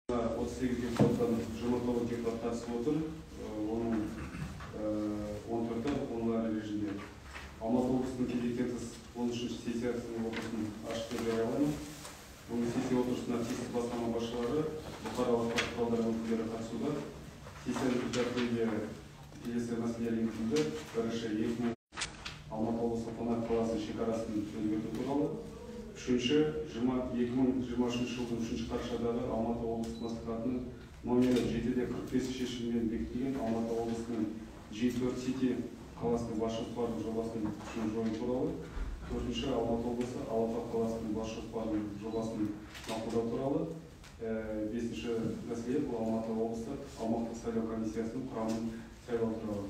38 депутаттан 29 депутат қатысып отыр. Оның 14-і онлайн режимде. Алматы облысының кезектен тыс 13-ші сессиясының отырысын ашық деп жариялаймын. Бүгінгі сессия отырысына тиісті басқарма басшылары, бұқаралық ақпарат құралдарының өкілдері қатысуда. Сессияның күн тәртібінде келесі мәселелер енгізілді. Бірінші, Алматы облысы Қонаев қаласы шекарасын өзгерту туралы. Үшінші, 2023 жылдың 3 қарашадағы Алматы облыстық мәслихатының номері 7-45 шешімімен бекітілген Алматы облысының G4 City қаласының бас жоспарының жобасының күшін жою туралы. Төртінші, Алматы облысы Алатау қаласының бас жоспарының жобасын мақұлдау туралы. Бесінші мәселе бұл Алматы облысы аумақтық сайлау комиссиясының құрамын сайлау туралы.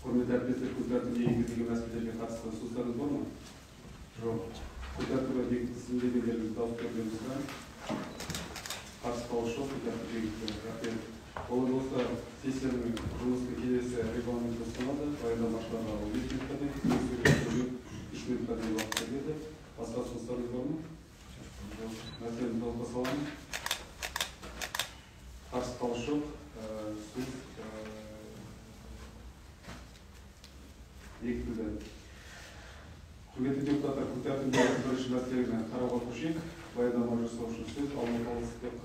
Құрметті әріптестер, күн тәртібіне енгізілген мәселелерге қатысты ұсыныстарыңыз бар ма? Жоқ. Күн тәртібі бекітілсін дегендеріңіз дауыс берулеріңізді сұраймын. Қарсы дауыс жоқ, күн тәртібі бекітілді. Рахмет. Олай болса, сессияның жұмысының келесі регламенті ұсынылады. Баяндамашыларға 15 минутқа дейін, сөз сөйлеушілерге 3 минутқа дейін уақыт беріледі. Басқа ұсыныстарыңыз бар ма? Жоқ. Мәселені дауысқа саламын. Қарсы дауыс жоқ. Сөз бекітілді. Құрметті депутаттар, күн тәртібіндегі бірінші мәселені қарауға көшейік. Баяндама жасау үшін сөз Алматы облыстық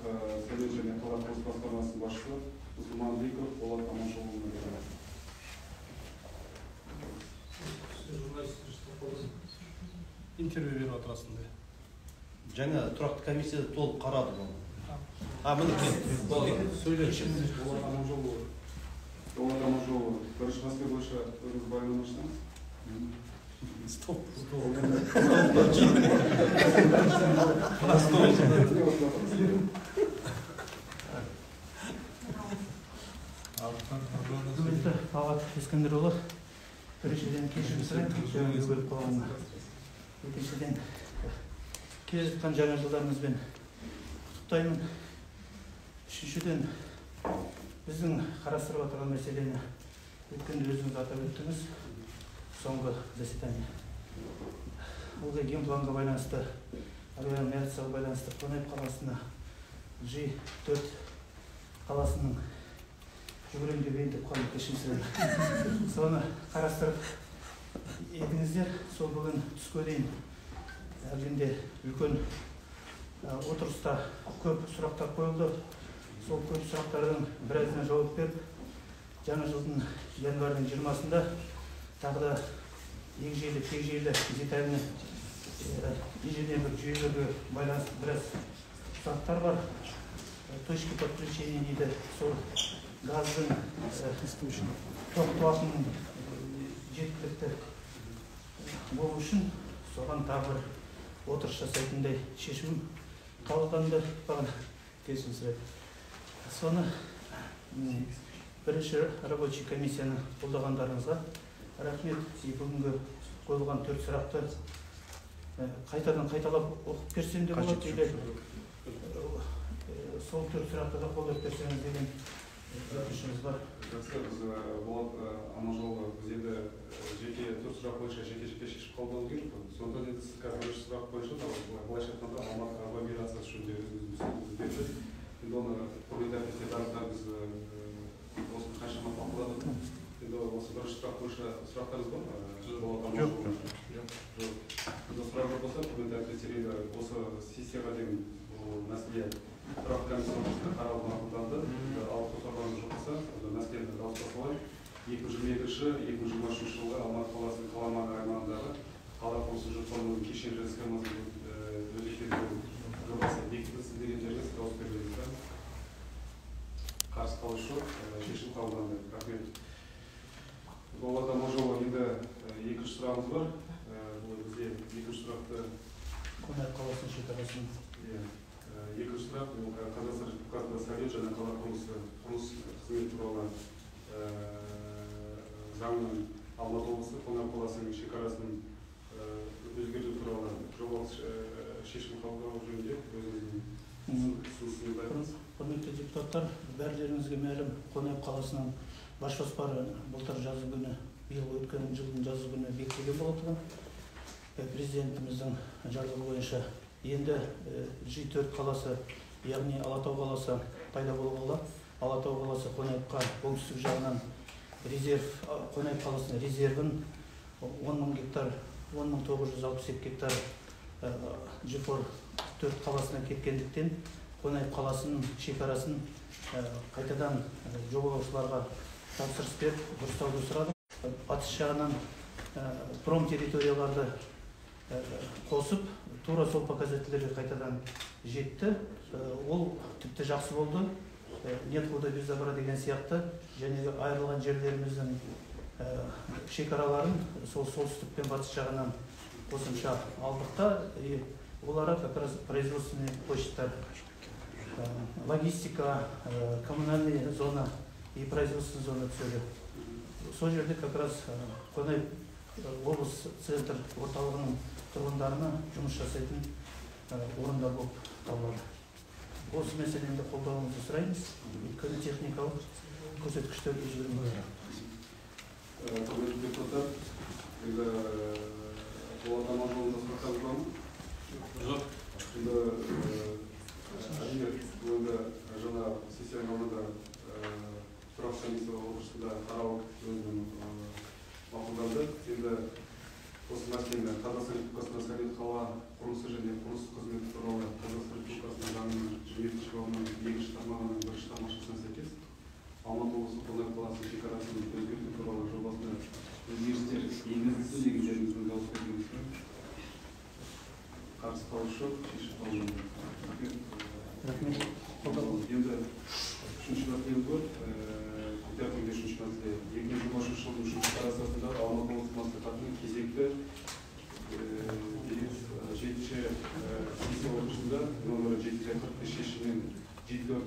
сәулет және қала құрылыс басқармасының басшысы Мұсылманбеков Болат Аманжолұлына беріледі. Интервью беріп отырасың. Жаңа тұрақты комиссияда толық қарады бұны. Мінекей. Сөйлеші. Болат Аманжолұлы. Болат Аманжолұлы, бірінші мәселе бойынша өзіңіз баяндама жасаңыз. Стоп. Құрметті Талғат Ескендірұлы, біріншіден кешірім сұраймын, сөзімді бөліп қалғаныма. Екіншіден, келе жатқан жаңа жылдарыңызбен құттықтаймын. Үшіншіден, біздің қарастырып отырған мәселені өткенде өзіңіз атап өттіңіз, соңғы заседание. Ылғи генпланға байланысты, агломерацияға байланысты Қонаев қаласына G4 қаласының жүгірем деп ентіп қалдым, кешірім сұраймын. Соны қарастырып едіңіздер, сол бүгін түске дейін әлгінде үлкен отырыста көп сұрақтар қойылды. Сол көп сұрақтардың біразына жауап беріп, жаңа жылдың январьдың 20-сында тағы да егжейлі, тегжейлі, детальный инженерлік жүйелерге байланысты біраз сұрақтар бар. Точки подключения дейді, сол газдың тоқ қуатының жеткілікті болу үшін соған тағы бір отырыс жасайтындай шешім қабылданды. Бағана кешірім сұраймын. Соны бірінші рабочий комиссияны қолдағандарыңызға рахмет. Бүгінгі қойылған 4 сұрақты қайтадан қайталап оқып берсем де болады, или сол 4 сұрақты да қолдап берсеңіз деген өтінішіміз бар. Жақсы, біз Болат Аманжолұлы, біз енді жеке 4 сұрақ бойынша жеке-жеке шешіп қабылдауымыз керек қой. Сондықтан енді сіз қазір бірінші сұрақ бойынша, былайша айтқанда, Алматы агломерациясы жөнінде өзіңіздің ұсынысыңызды бердіңіз. Енді оны құрметті әріптестер, барлықтарыңыз біз осыны қаншама талқыладық. Енді осы бірінші сұрақ бойынша сұрақтарыңыз бар ма? Болат Аманжолұлы? Жоқ. Жоқ. Енді сұрақ жоқ болса, құрметті әріптестер, енді осы сессияға дейін бұл мәселе тұрақты комиссия отырысында қаралып мақұлданды. Ал қосарларыңыз жоқ болса, мәселені дауысқа салайық. 2022-2023 жылғы Алматы қаласының қала маңы аймағындағы қала құрылысы жоспарларының кешенді схемасын өзгерту жобасы бекітілсін дегендеріңіз дауыс берулеріңізді. Қарсы дауыс жоқ, шешім қабылданды. Рахмет. Болат Аманжолұлы, енді екінші сұрағымыз бар. Бұл бізде екінші сұрақты Қонаев қаласының шекарасын. Екінші сұрақ бұл Қазақстан Республикасында сәулет және қала құрылысы құрылыс қызметі туралы заңның Алматы облысы Қонаев қаласының шекарасын өзгерту туралы жобалық шешім қабылдау жөнінде өзіңіздің ұсынысыңызды айтыңыз. Құрметті депутаттар, бәрілеріңізге мәлім, Қонаев қаласының бас жоспары былтыр жазы күні, биыл өткен жылдың жазы күні бекітілген болатын. Президентіміздің жарлығы бойынша енді G4 қаласы Яғни Алатау қаласы пайда болғалы Алатау қаласы Қонаевқа оңтүстік жағынан резерв, Қонаев қаласының резервін 10 мың гектар, 10 962 гектар G4 4 қаласынан кеткендіктен, Қонаев қаласының шекарасын қайтадан жобалаушыларға тапсырыс беріп, дұрыстауды сұрадық. Батыс жағынан пром территорияларды қосып, тура сол показательдерге қайтадан жетті. Ол тіпті жақсы болды. Нет худа без добра деген сияқты, және айырылған жерлеріміздің шекараларын сол солтүстік пен батыс жағынан қосымша алдық та, и оларға как раз производственный площадьтар, логистика, коммунальный зона и производственная зона түседі. Сол жерде как раз Қонаев облыс центр орталығының тұрғындарына жұмыс жасайтын орындар болып табылады. Осы мәселені де қолдауыңызды сұраймыз, өйткені техникалық көрсеткіштер өзгермейді. Құрметті депутаттар, енді Болат Аманжолұлына сұрақтарыңыз бар ма? Жоқ. Енді әрине, бұл енді жаңа сессияның алдында тұрақты комиссия отырысында қарау өзінің мақұлданды. Енді осы мәселені Қазақстан Республикасының сәулет, қала құрылысы және құрылыс қызметі туралы Қазақстан Республикасының заңының 27-бабының екінші тармағының бірінші тармақшасына сәйкес Алматы облысы Қонаев қаласының шекарасын өзгерту туралы жобасына өзгерістер енгізілсін дегендеріңіздің дауыс беруіңізді сұраймын. Қарсы дауыс жоқ, шешім қабылданды. Рахмет. Рахмет. Енді үшінші мәселеміз бар. Күн тәртібінде үшінші мәселе: 2023 жылдың 3 қарашасында Алматы облысы мәслихатының кезекті жетінші сессия отырысында нөмірі 745 шешімімен G4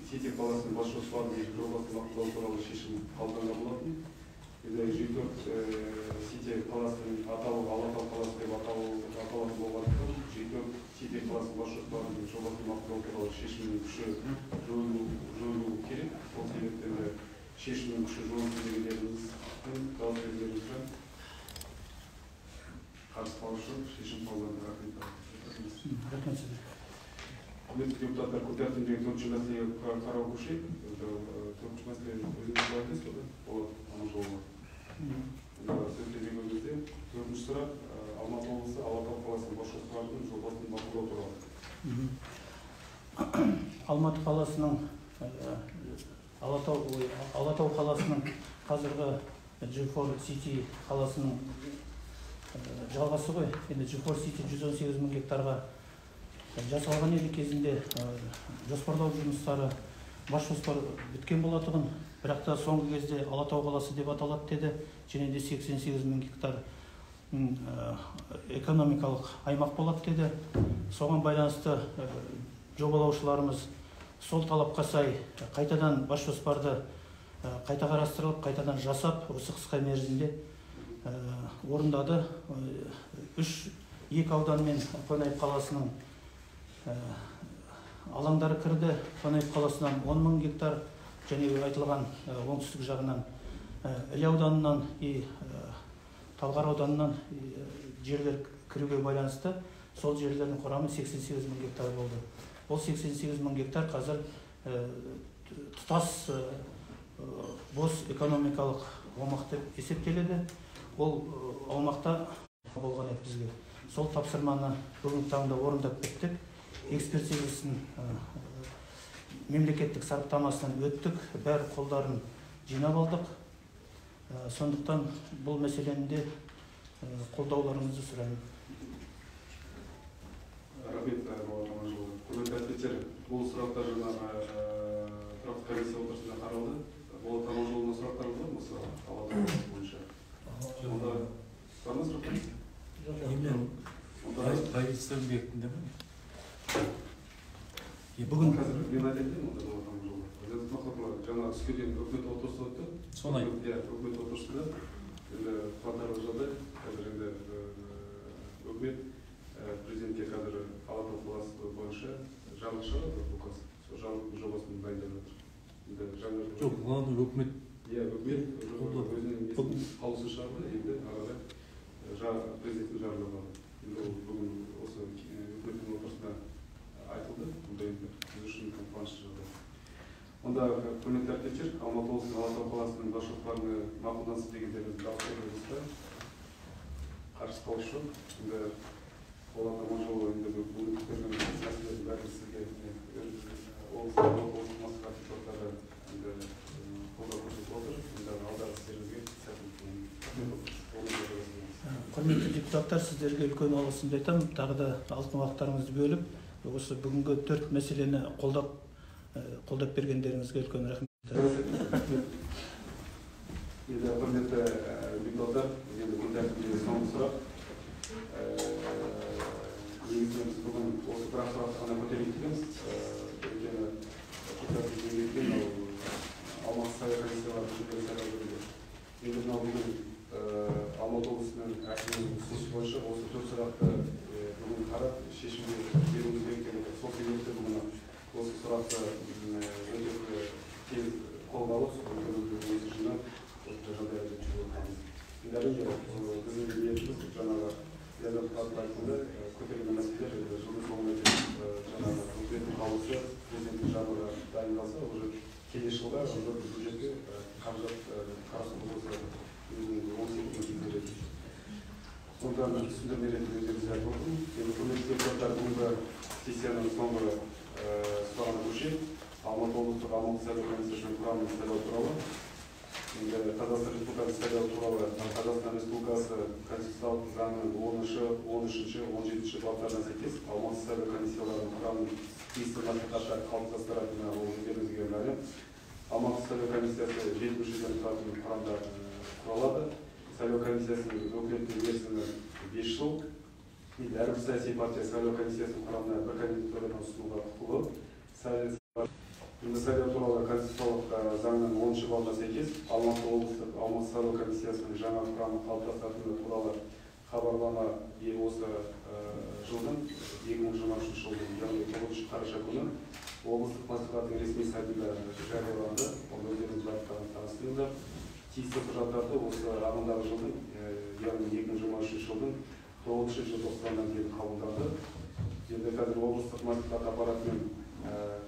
Сити қаласының бас жоспарының жобасын мақұлдау туралы шешім қабылданған болатын. Енді G4 Сити қаласының атауы Алатау қаласы деп аталатын болғандықтан, G4 Сити қаласының бас жоспарының жобасын мақұлдау туралы шешімнің күші жойылуы керек. Сол себептен де шешімнің күші жойылсын дегендеріңіздің дауыс берулеріңізді сұраймын. Қарсы дауыс жоқ, шешім қабылданды. Рахмет. Рахмет сізге. Құрметті депутаттар, күн тәртібіндегі төртінші мәселеге қарауға көшейік. Енді төртінші мәселе өзіңіз айтасыз ғой, да, Болат Аманжолұлы? Енді сөз кезегі өзіңізде. Төртінші сұрақ: Алматы облысы Алатау қаласының бас жоспарының жобасын мақұлдау туралы. Алматы қаласының Алатау, ой, Алатау қаласының қазіргі G4 City қаласының жалғасы ғой. Енді G4 City 118 мың гектарға жасалған еді кезінде. Жоспарлау жұмыстары, бас жоспар біткен болатұғын, бірақ та соңғы кезде Алатау қаласы деп аталады деді және де 88 мың гектар экономикалық аймақ болады деді. Соған байланысты жобалаушыларымыз сол талапқа сай қайтадан бас жоспарды қайта қарастырылып, қайтадан жасап, осы қысқа мерзімде орындады. Үш екі аудан мен Қонаев қаласының алаңдары кірді. Қонаев қаласынан 10 мың гектар және айтылған оңтүстік жағынан Іле ауданынан и Талғар ауданынан жерлер кіруге байланысты сол жерлердің құрамы 88 мың гектар болды. Ол 88 мың гектар қазір тұтас бос экономикалық аумақ деп есептеледі. Ол аумақта болған еді бізге. Сол тапсырманы бүгінгі таңда орындап біттік. Экспертизасын, мемлекеттік сараптамасынан өттік, бәрі қолдарын жинап алдық. Сондықтан бұл мәселені де қолдауларыңызды сұраймын. Рахмет, Болат Аманжолұлы. Құрметті әріптестер, бұл сұрақтар жаңағы тұрақты комиссия отырысында қаралды. Болат Аманжолұлына сұрақтарыңыз бар ма осы Алатау қаласы бойынша? Онда бар ма сұрақтар? Немен? Онда Правительствоның бекітінде ме? Бүгін қазір мен айтайын деймін онда, Болат Аманжолұлы. Ләззат Мақұлұлы, жаңа түске дейін үкімет отырысы өтті. Соны айт. Иә, үкімет отырысында енді қуантарлық жағдай, қазір енді үкімет президентке қазір Алатау қаласы бойынша жарлық шығарады, указ. Сол жарлықтың жобасын дайындап жатыр. Енді жаңа Жоқ, главный өкімет Иә, үкімет Қолдады. өзінің несін, қаулысын шығарды, енді ары қарай президенттің жарлығы бар. Енді ол бүгін осы үкіметтің отырысында айтылды. Онда енді Қуанышты жағдай. Онда, құрметті әріптестер, Алматы облысының Алатау қаласының бас жоспарына мақұлдансын дегендеріңіз дауыс беріңіздер. Қарсы қалушы жоқ. Енді Болат Аманжолұлы, енді бүгін көтерген мәселелердің бәрін сізге облыс Алматы облыстық мәслихат депутаттары енді қолдау көрсетіп отыр. Енді алдағы істеріңізге сәттілік тілеймін. Құрметті депутаттар, сіздерге үлкен алғысымды айтамын. Тағы да алтын уақыттарыңызды бөліп, осы бүгінгі 4 мәселені қолдап бергендеріңізге үлкен рахмет. Енді, құрметті депутаттар, енді күн тәртібіндегі соңғы сұрақ. Негізінен біз бүгін осы бір сұрақты ғана көтерейік дегенбіз. Өйткені күн тәртібінде ол Алматы сайлау комиссиялары мүшелері сайлау жөнінде. Енді мынау бүгін Алматы облысының әкімінің ұсынысы бойынша осы 4 сұрақты бүгін қарап шешімге беруіміз керек деп отыр. Сол себепті бүгін осы сұрақты өте тез қолға алып, осы жинап, осы жағдайға жеткізіп отырмыз. Енді әрине, біздің ниетіміз жаңағы Ләззат Мұратовна айтқандай, көтерілген мәселелер енді жылдың соңына дейін жаңағы үкіметтің қаулысы, президенттің жарлығы дайындалса, уже келесі жылға уже бюджетке қаражат қарастыру болса, өзінің оң серпінін тигізер. Сондықтан түсіндірме ретінде өздеріңізге айтып отырмын. Енді, құрметті депутаттар, бүгінгі сессияның соңғы сұрағына көшейік. Алматы облыстық Алматы сайлау комиссиясының құрамын сайлау туралы. Енді Қазақстан Республикасы сайлау туралы Қазақстан Республикасы Конституциялық заңының 10-шы, 13-ші, 17-ші баптарына сәйкес Алматы сайлау комиссияларының құрамын тиісті мәслихаттар қалыптастыратыны ол өздеріңізге мәлім. Алматы сайлау комиссиясы 7 мүшеден тұратын құрамда құралады. Сайлау комиссиясының өкілеттігі мерзімі 5 жыл. Енді әрбір саяси партия сайлау комиссиясының құрамына бір кандидатурадан ұсынуға құқылы. Енді сайлау туралы конституциялық заңның 10-шы бабына сәйкес Алматы облыстық Алматы сайлау комиссиясының жаңа құрамы қалыптасатыны туралы хабарлама осы жылдың 2023 жылдың, яғни 9 қараша күні облыстық мәслихаттың ресми сайтында жарияланды. Оны өздеріңіз барлықтарыңыз таныстыңыздар. Тиісті құжаттарды осы ағымдағы жылдың, яғни 2023 жылдың 9 желтоқсанына дейін қабылданды. Енді қазір облыстық мәслихат аппаратымен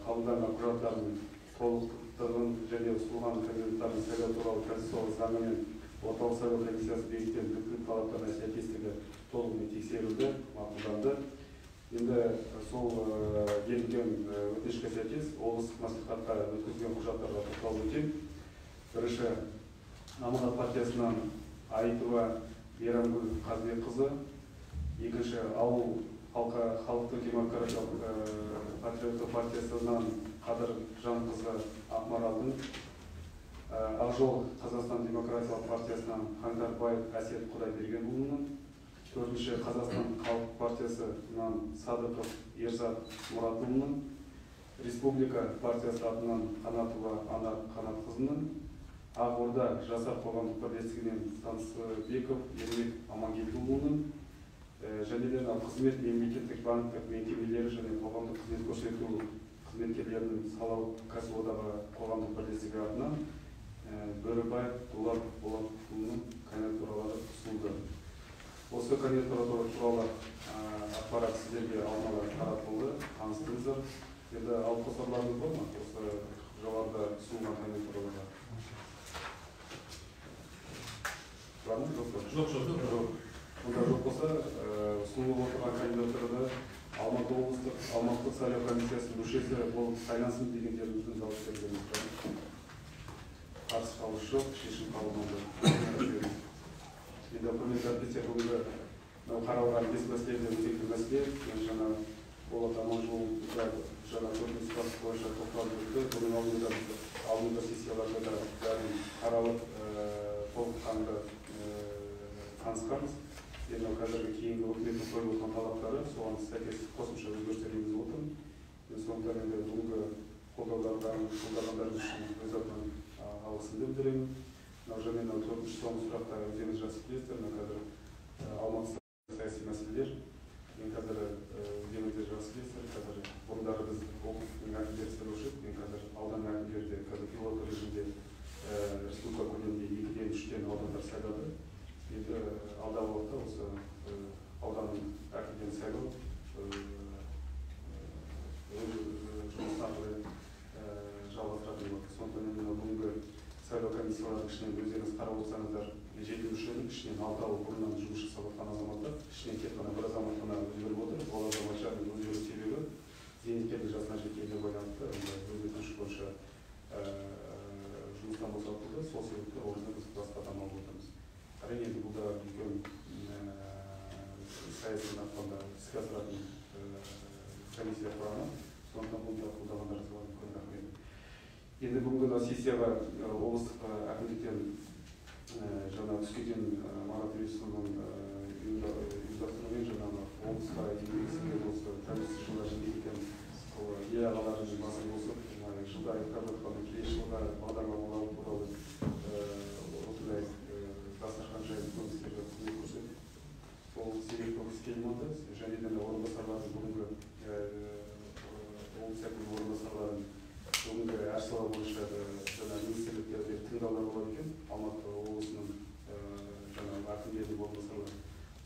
қабылданған құжаттардың толықтығын және ұсынылған кандидаттардың сайлау туралы конституциялық заңы мен орталық сайлау комиссиясы бекіткен бүкіл талаптарына сәйкестігі толығымен тексерілді, мақұлданды. Енді сол берілген өтінішке сәйкес облыстық мәслихатқа өткізілген құжаттарға тоқталып өтейін. Бірінші, Аманат партиясынан Айтова Мейрамгүл Қазбекқызы, екінші, Ауыл халықтық демократиялық патриоттық партиясынан Қадыржанқызы Ақмаралдың, Ақжол Қазақстан демократиялық партиясынан Қаңтарбаев Әсет Құдайбергенұлының, төртінші, Қазақстан халық партиясынан Садықов Ерзат Мұратұлының, Республика партиясы атынан Қанатова Анар Қанатқызының, Ақорда жастар қоғамдық бірлестігінен Стансыбеков Ермек Амангелдіұлының, және де қызмет мемлекеттік банктік мекемелері және қоғамдық қызмет көрсету қызметкерлерінің салалық кәсіподағы қоғамдық бірлестігі атынан Бөрібаев Дулат Болатұлының кандидатуралары ұсынылды. Осы кандидатуралар туралы ақпарат сіздерге алдын ала таратылды, таныстыңыздар. Енді алып қосарларыңыз бар ма осы жоғарыда ұсынылған кандидатураларға? Бар ма, жоқ па? Жоқ, жоқ, жоқ. Онда жоқ болса, ұсынылып отырған кандидаттарды Алматы облыстық аумақтық сайлау комиссиясының мүшесі болып сайлансын дегендеріңіздің дауыс бергеніңіз. Қарсы қалушы жоқ, шешім қабылданды. Енді, құрметті әріптестер, бүгінгі қаралған 5 мәселеден өзекті мәселе, мен жаңа Болат Аманжолұлы жаңа төрт нұсқасы бойынша тоқталып өтті. Бұның алдында сессияларда да бәрін қаралып, толыққанды танысқанбыз. Енді қазіргі кейінгі үкіметтің қойып отырған талаптары, соған сәйкес қосымша өзгерістер енгізіп отырмын. Мен сондықтан енді бүгінгі қолдағандарыңыз үшін өз атымнан алғысымды білдіремін. Мынау және мынау төртінші соңғы сұрақта өздеріңіз жақсы білесіздер, мына қазір Алматы саяси мәселелер. Мен қазір өздеріңіз де жақсы білесіздер, қазір бұрындары біз округтың әкімдері сайлаушы едік, мен қазір аудан әкімдері де қазір пилоттық режимде республика көлемінде 2-ден 3-тен аудандар сайлады. Енді алдағы уақытта осы ауданның әкімдерін сайлау жұмысын ары қарай сайлау комиссияларының ішінен өздеріңіз қарап отырсаңыздар, 7 мүшенің ішінен 6-ауы бұрыннан жұмыс жасап жатқан азаматтар, ішінен тек қана бір азамат қана өзгеріп отыр. Ол азаматшаның өзгеру себебі зейнеткерлік жасына жеткеніне байланысты өз өтініш бойынша жұмыстан босатылды. Сол себепті орнына біз басқа адам алып отырмыз. Әрине, енді бұл да үлкен саяси науқанда іске асыратын комиссия құрамы, сондықтан бұны да қолдағандарыңызға үлкен рахмет. Енді бүгінгі мына сессияға облыстық әкімдіктен жаңа түскен Марат Юрисұлының ұйымдастыруымен жаңағы облысқа еңбек сіңірген осы тәуелсіз жылдар еңбек еткен сол ел ағаларының басын қосып, жылда аяқтап жатқан келесі жылға бағдарламалар туралы осындай дастархан жайып үлкен кісілерге қызмет көрсетіп, сол себепті ол кісі келмеді. Және де орынбасарлардың бүгінгі облыс әкімінің орынбасарларын бүгінгі әр сала бойынша жаңа министрліктерде тыңдаулар болады екен, Алматы облысының жаңағы әкімдерінің орынбасарлары.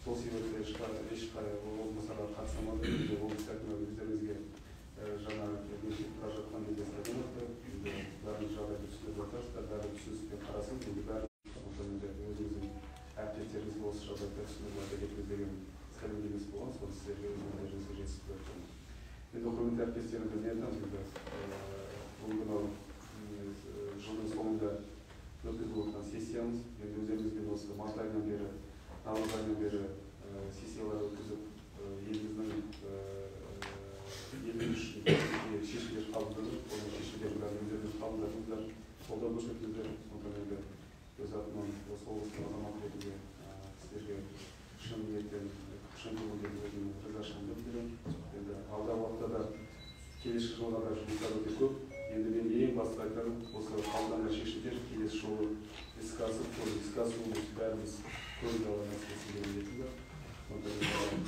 Сол себепті ешқай орынбасарлар қатыса алмады. Енді облыс әкімі өздеріңізге жаңа мектеп тұра жатқан кезде сәлем айтты. Енді бәрін жағдайды түсініп жатырсыздар, бәрін түсіністікпен қарасын. Енді бәрі өзіңіздің әріптестеріңізге осы жағдайды түсіндіріп айта кетіңіз деген сәлемдемесі болған, соны сіздерге өздеріңізге жеткізіп өттім. Енді құрметті әріптестерімді мен айтамын, енді бүгінгі мынау жылдың соңында өткізіліп отырған сессиямыз, енді өздеріңізбен осы март айынан бері, наурыз айынан бері сессиялар өткізіп, еліміздің еліміз үшін шешімдер қабылдадық. Оның шешімдерін бәрін өздеріңіз қабылдадыңыздар, қолдау көрсеттіңіздер. Сондықтан енді өз атымнан осы облыстың азаматы ретінде сіздерге шын ниеттен, шын көңілден өзімнің ризашылығымды білдіремін. Енді алдағы уақытта да келесі жылға да жұмыстар өте көп. Енді мен ең басты айтарым, осы қабылданған шешімдер келесі жолы іске асып, соны іске асыру бәріміз көңіл ала мәселесі деген ниетім бар. Сондықтан